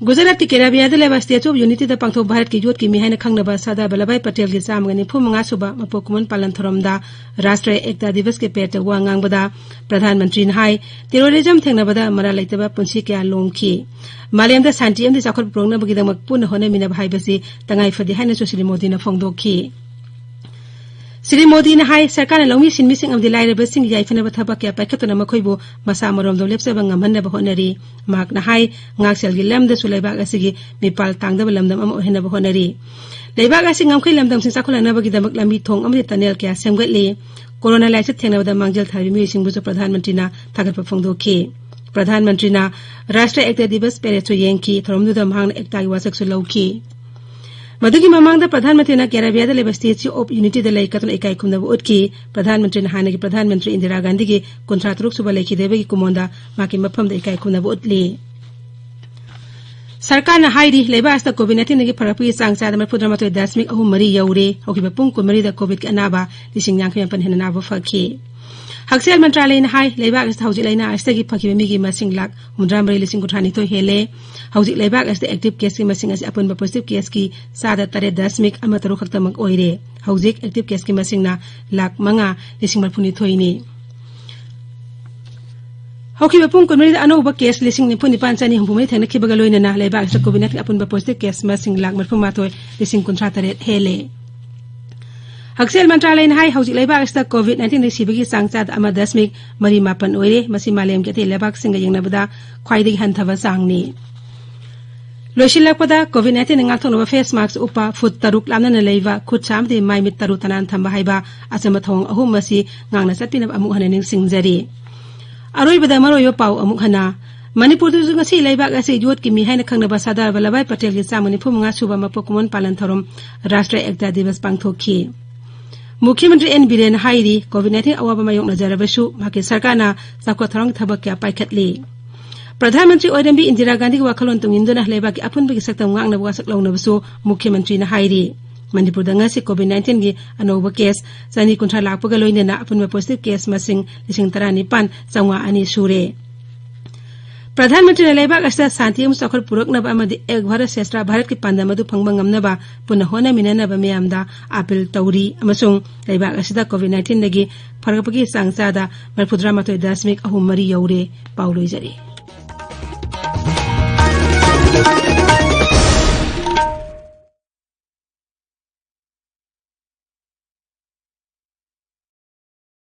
ꯒꯨꯖꯔꯥꯠꯀꯤ ꯀꯦꯔꯥꯕꯤꯌꯥꯗ ꯂꯩꯕ Statue of Unityꯗ ꯄꯥꯡꯊꯣꯛꯄ ꯚꯥꯔꯠꯀꯤ ꯌꯣꯠꯀꯤ ꯃꯤ ꯍꯥꯏꯅ ꯈꯪꯅꯕ ꯁꯔꯗꯥꯔ ꯚꯜꯂꯚꯚꯥꯏ ꯄꯇꯦꯜꯒꯤ ꯆꯥꯝꯃꯒ ꯅꯤꯐꯨ ꯃꯉꯥ ꯁꯨꯕ ꯃꯄꯣꯛ ꯀꯨꯝꯑꯣꯟ ꯄꯥꯂꯟ ꯊꯧꯔꯝꯗ ꯔꯥꯁꯇ꯭ꯔꯤꯌ ꯑꯦꯛꯇꯥ ꯗꯤꯕꯁꯀꯤ ꯄꯔꯦꯗꯇ ꯋꯥ ꯉꯥꯡꯕꯗ ꯄ꯭ꯔꯙꯥꯟ ꯃꯟꯇ꯭ꯔꯤꯅ ꯍꯥꯏ, ꯇꯦꯔꯣꯔꯤꯖꯝ ꯊꯦꯡꯅꯕꯗ ꯃꯔꯥꯜ ꯂꯩꯇꯕ ꯄꯨꯟꯁꯤ ꯀꯌꯥ ꯂꯣꯝꯈꯤ꯫ ꯃꯥꯂꯦꯝꯗ ꯁꯥꯟꯇꯤ ꯑꯃꯗꯤ ꯆꯥꯎꯈꯠꯄ ꯄꯨꯔꯛꯅꯕꯒꯤꯗꯃꯛ ꯄꯨꯟꯅ ꯍꯣꯠꯅꯃꯤꯟꯅꯕ ꯍꯥꯏꯕꯁꯤ ꯇꯉꯥꯏ ꯐꯗꯦ ꯍꯥꯏꯅꯁꯨ ꯁ꯭ꯔꯤ ꯃꯣꯗꯤꯅ ꯐꯣꯡꯗꯣꯛꯈꯤ꯫ ꯁ꯭ꯔꯤ ꯃꯣꯗꯤꯅ ꯍꯥꯏ, ꯁꯔꯀꯥꯔꯅ ꯂꯧꯃꯤ ꯁꯤꯟꯃꯤꯁꯤꯡ ꯑꯃꯗꯤ ꯂꯥꯏꯔꯕꯁꯤꯡꯒꯤ ꯌꯥꯏꯐꯅꯕ ꯊꯕꯛ ꯀꯌꯥ ꯄꯥꯏꯈꯠꯇꯨꯅ ꯃꯈꯣꯏꯕꯨ ꯃꯁꯥ ꯃꯔꯣꯝꯗꯣꯝ ꯂꯦꯞꯆꯕ ꯉꯝꯍꯟꯅꯕ ꯍꯣꯠꯅꯔꯤ꯫ ꯃꯍꯥꯛꯅ ꯍꯥꯏ, ꯉꯥꯛꯁꯦꯜꯒꯤ ꯂꯝꯗꯁꯨ ꯂꯩꯕꯥꯛ ꯑꯁꯤꯒꯤ ꯃꯤꯄꯥꯜ ꯇꯥꯡꯗꯕ ꯂꯝꯗꯝ ꯑꯃ ꯑꯣꯏꯍꯟꯅꯕ ꯍꯣꯠꯅꯔꯤ꯫ ꯂꯩꯕꯥꯛ ꯑꯁꯤ ꯉꯝꯈꯩ ꯂꯝꯗꯝꯁꯤꯡ ꯆꯥꯎꯈꯠꯂꯛꯅꯕꯒꯤꯗꯃꯛ ꯂꯝꯕꯤ ꯊꯣꯡ ꯑꯃꯗꯤ ꯇꯅꯦꯜ ꯀꯌꯥ ꯁꯦꯝꯒꯠꯂꯤ꯫ ꯀꯣꯔꯣꯅꯥ ꯂꯥꯏꯆꯠ ꯊꯦꯡꯅꯕꯗ ꯃꯥꯡꯖꯤꯜ ꯊꯥꯔꯤꯕ ꯃꯤꯑꯣꯏꯁꯤꯡꯕꯨꯁꯨ ꯄ꯭ꯔꯙꯥꯟ ꯃꯟꯇ꯭ꯔꯤꯅ ꯊꯥꯒꯠꯄ ꯐꯣꯡꯗꯣꯛꯈꯤ꯫ ꯄ꯭ꯔꯙꯥꯟ ꯃꯟꯇ꯭ꯔꯤꯅ ꯔꯥꯁꯇ꯭ꯔꯤꯌ ꯑꯦꯛꯇꯥ ꯗꯤꯕꯁ ꯄꯦꯔꯦꯗꯁꯨ ꯌꯦꯡꯈꯤ꯫ ꯊꯧꯔꯝꯗꯨꯗ ꯃꯍꯥꯛꯅ ꯑꯦꯛꯇꯥꯒꯤ ꯋꯥꯁꯛꯁꯨ ꯂꯧꯈꯤ꯫ ꯃꯗꯨꯒꯤ ꯃꯃꯥꯡꯗ ꯄ꯭ꯔꯙꯥꯟ ꯃꯟꯇ꯭ꯔꯤꯅ ꯀꯦꯔꯥꯕꯤꯌꯥꯗ ꯂꯩꯕ Statue of Unityꯗ ꯂꯩ ꯀꯠꯇꯨꯅ ꯏꯀꯥꯏ ꯈꯨꯝꯅꯕ ꯎꯠꯈꯤ꯫ ꯄ꯭ꯔꯙꯥꯟ ꯃꯟꯇ꯭ꯔꯤꯅ ꯍꯥꯟꯅꯒꯤ ꯄ꯭ꯔꯙꯥꯟ ꯃꯟꯇ꯭ꯔꯤ ꯏꯟꯗꯤꯔꯥ ꯒꯥꯟꯙꯤꯒꯤ ꯀꯨꯟꯊ꯭ꯔꯥ ꯇꯔꯨꯛ ꯁꯨꯕ ꯂꯩꯈꯤꯗꯕꯒꯤ ꯀꯨꯃꯣꯟꯗ ꯃꯍꯥꯛꯀꯤ ꯃꯐꯝꯗ ꯏꯀꯥꯏ ꯈꯨꯝꯅꯕ ꯎꯠꯂꯤ꯫ ꯁꯔꯀꯥꯔꯅ ꯍꯥꯏꯔꯤ, ꯂꯩꯕꯥꯛ ꯑꯁꯤꯗ COVID nineteenꯗꯒꯤ ꯐꯔꯛꯄꯒꯤ ꯆꯥꯡ ꯆꯥꯗ ꯃꯔꯤꯐꯨꯇꯔꯥꯃꯥꯊꯣꯏ ꯗꯁꯃꯤꯛ ꯑꯍꯨꯝ ꯃꯔꯤ ꯌꯧꯔꯦ꯫ ꯍꯧꯈꯤꯕ ꯄꯨꯡ ꯀꯨꯟꯃꯔꯤꯗ COVIDꯀꯤ ꯑꯅꯥꯕ ꯂꯤꯁꯤꯡ ꯌꯥꯡꯈꯩ ꯃꯥꯄꯟ ꯍꯦꯟꯅ ꯅꯥꯕ ꯐꯈꯤ꯫ ꯍꯛꯁꯦꯜ ꯃꯟꯇ꯭ꯔꯥꯂꯌꯅ ꯍꯥꯏ, ꯂꯩꯕꯥꯛ ꯑꯁꯤꯗ ꯍꯧꯖꯤꯛ ꯂꯥꯏꯅꯥ ꯑꯁꯤꯗꯒꯤ ꯐꯈꯤꯕ ꯃꯤꯒꯤ ꯃꯁꯤꯡ ꯂꯥꯈ ꯍꯨꯝꯐꯨꯇꯔꯥ ꯃꯔꯤ ꯂꯤꯁꯤꯡ ꯀꯨꯟꯊ꯭ꯔꯥ ꯅꯤꯊꯣꯏ ꯍꯦꯜꯂꯦ꯫ ꯍꯧꯖꯤꯛ ꯂꯩꯕꯥꯛ ꯑꯁꯤꯗ active caseꯀꯤ ꯃꯁꯤꯡ ꯑꯁꯤ ꯑꯄꯨꯟꯕ positive caseꯀꯤ ꯆꯥꯗ ꯇꯔꯦꯠ ꯗꯁꯃꯤꯛ ꯑꯃ ꯇꯔꯨꯛ ꯈꯛꯇꯃꯛ ꯑꯣꯏꯔꯦ꯫ ꯍꯧꯖꯤꯛ active caseꯀꯤ ꯃꯁꯤꯡꯅ ꯂꯥꯈ ꯃꯉꯥ ꯂꯤꯁꯤꯡ ꯃꯔꯤꯐꯨꯅꯤꯊꯣꯏꯅꯤ꯫ ꯍꯧꯈꯤꯕ ꯄꯨꯡ ꯀꯨꯟꯃꯔꯤꯗ ꯑꯅꯧꯕ case ꯂꯤꯁꯤꯡ ꯅꯤꯐꯨ ꯅꯤꯄꯥꯟ ꯆꯅꯤ ꯍꯨꯝꯐꯨ ꯃꯔꯤ ꯊꯦꯡꯅꯈꯤꯕꯒ ꯂꯣꯏꯅꯅ ꯂꯩꯕꯥꯛ ꯑꯁꯤꯗ COVID nineteen ꯑꯄꯨꯟꯕ positive case ꯃꯁꯤꯡ ꯂꯥꯈ ꯃꯔꯤꯐꯨ ꯃꯥꯊꯣꯏ ꯂꯤꯁꯤꯡ ꯀꯨꯟꯊ꯭ꯔꯥ ꯇꯔꯦꯠ ꯍꯦꯜꯂꯦ꯫ ꯍꯛꯁꯦꯜ ꯃꯟꯇ꯭ꯔꯥꯂꯌꯅ ꯍꯥꯏ, ꯍꯧꯖꯤꯛ ꯂꯩꯕꯥꯛ ꯑꯁꯤꯗ COVID nineteenꯗꯒꯤ ꯁꯤꯕꯒꯤ ꯆꯥꯡ ꯆꯥꯗ ꯑꯃ ꯗꯁꯃꯤꯛ ꯃꯔꯤ ꯃꯥꯄꯟ ꯑꯣꯏꯔꯦ꯫ ꯃꯁꯤ ꯃꯥꯂꯦꯝꯒꯤ ꯑꯇꯩ ꯂꯩꯕꯥꯛꯁꯤꯡꯒ ꯌꯦꯡꯅꯕꯗ ꯈ꯭ꯋꯥꯏꯗꯒꯤ ꯍꯟꯊꯕ ꯆꯥꯡꯅꯤ꯫ ꯂꯣꯏꯁꯤꯜꯂꯛꯄꯗ, COVID nineteenꯅ ꯉꯥꯛꯊꯣꯛꯅꯕ face mask ꯎꯞꯄ, ꯐꯨꯠ ꯇꯔꯨꯛ ꯂꯥꯞꯅꯅ ꯂꯩꯕ, ꯈꯨꯠ ꯁꯥ ꯑꯃꯗꯤ ꯃꯥꯏ ꯃꯤꯠ ꯇꯔꯨ ꯇꯅꯥꯟ ꯊꯝꯕ ꯍꯥꯏꯕ ꯑꯆꯝꯕ ꯊꯧꯑꯣꯡ ꯑꯍꯨꯝ ꯑꯁꯤ ꯉꯥꯛꯅ ꯆꯠꯄꯤꯅꯕ ꯑꯃꯨꯛ ꯍꯟꯅ ꯅꯤꯡꯁꯤꯡꯖꯔꯤ꯫ ꯑꯔꯣꯏꯕꯗ ꯃꯔꯨꯑꯣꯏꯕ ꯄꯥꯎ ꯑꯃꯨꯛ ꯍꯟꯅ꯫ ꯃꯅꯤꯄꯨꯔꯗꯁꯨ ꯉꯁꯤ ꯂꯩꯕꯥꯛ ꯑꯁꯤ ꯌꯣꯠꯀꯤ ꯃꯤ ꯍꯥꯏꯅ ꯈꯪꯅꯕ ꯁꯔꯗꯥꯔ ꯚꯜꯂꯚꯚꯥꯏ ꯄꯇꯦꯜꯒꯤ ꯆꯥꯝꯃ ꯅꯤꯐꯨ ꯃꯉꯥ ꯁꯨꯕ ꯃꯄꯣꯛ ꯀꯨꯝꯑꯣꯟ ꯄꯥꯂꯟ ꯊꯧꯔꯝ ꯔꯥꯁꯇ꯭ꯔꯤꯌ ꯑꯦꯛꯇꯥ ꯗꯤꯕꯁ ꯄꯥꯡꯊꯣꯛꯈꯤ꯫ ꯃꯨꯈ꯭ꯌ ꯃꯟꯇ꯭ꯔꯤ ꯑꯦꯟ ꯕꯤꯔꯦꯟꯅ ꯍꯥꯏꯔꯤ, COVID nineteen ꯑꯋꯥꯕ ꯃꯥꯌꯣꯛꯅꯖꯔꯕꯁꯨ ꯃꯍꯥꯛꯀꯤ ꯁꯔꯀꯥꯔꯅ ꯆꯥꯎꯈꯠ ꯊꯧꯔꯥꯡꯒꯤ ꯊꯕꯛ ꯀꯌꯥ ꯄꯥꯏꯈꯠꯂꯤ꯫ ꯄ꯭ꯔꯙꯥꯟ ꯃꯟꯇ꯭ꯔꯤ ꯑꯣꯏꯔꯝꯕꯤ ꯏꯟꯗꯤꯔꯥ ꯒꯥꯟꯙꯤꯒꯤ ꯋꯥꯈꯜꯂꯣꯟ ꯇꯨꯡꯏꯟꯗꯨꯅ ꯂꯩꯕꯥꯛꯀꯤ ꯑꯄꯨꯟꯕꯒꯤ ꯁꯛꯇꯝ ꯉꯥꯛꯅꯕ ꯋꯥꯁꯛ ꯂꯧꯅꯕꯁꯨ ꯃꯨꯈ꯭ꯌ ꯃꯟꯇ꯭ꯔꯤꯅ ꯍꯥꯏꯔꯤ꯫ ꯃꯅꯤꯄꯨꯔꯗ ꯉꯁꯤ COVID nineteenꯒꯤ ꯑꯅꯧꯕ case ꯆꯅꯤ ꯀꯨꯟꯊ꯭ꯔꯥ ꯂꯥꯛꯄꯒ ꯂꯣꯏꯅꯅ ꯑꯄꯨꯟꯕ positive case ꯃꯁꯤꯡ ꯂꯤꯁꯤꯡ ꯇꯔꯥꯅꯤꯄꯥꯟ ꯆꯥꯝꯃꯉꯥ ꯑꯅꯤ ꯁꯨꯔꯦ꯫ ꯄ꯭ꯔꯙꯥꯟ ꯃꯟꯇ꯭ꯔꯤꯅ ꯂꯩꯕꯥꯛ ꯑꯁꯤꯗ ꯁꯥꯟꯇꯤ ꯑꯃꯁꯨꯡ ꯆꯥꯎꯈꯠ ꯄꯨꯔꯛꯅꯕ ꯑꯃꯗꯤ ꯑꯦꯛ ꯚꯥꯔꯠ ꯁ꯭ꯔꯦꯁꯊ ꯚꯥꯔꯠꯀꯤ ꯄꯥꯟꯗꯝ ꯑꯗꯨ ꯐꯪꯕ ꯉꯝꯅꯕ ꯄꯨꯟꯅ ꯍꯣꯠꯅꯃꯤꯟꯅꯅꯕ ꯃꯤꯌꯥꯝꯗ ꯑꯥꯄꯤꯜ ꯇꯧꯔꯤ ꯑꯃꯁꯨꯡ ꯂꯩꯕꯥꯛ ꯑꯁꯤꯗ ꯀꯣꯚꯤꯗ ꯅꯥꯏꯟꯇꯤꯟꯗꯒꯤ ꯐꯔꯛꯄꯒꯤ ꯆꯥꯡ ꯆꯥꯗ ꯃꯔꯤꯐꯨꯇꯔꯥ ꯃꯥꯊꯣꯏ ꯗꯁꯃꯤꯛ ꯑꯍꯨꯝ ꯃꯔꯤ ꯌꯧꯔꯦ꯫ ꯄꯥꯎ ꯂꯣꯏꯖꯔꯦ꯫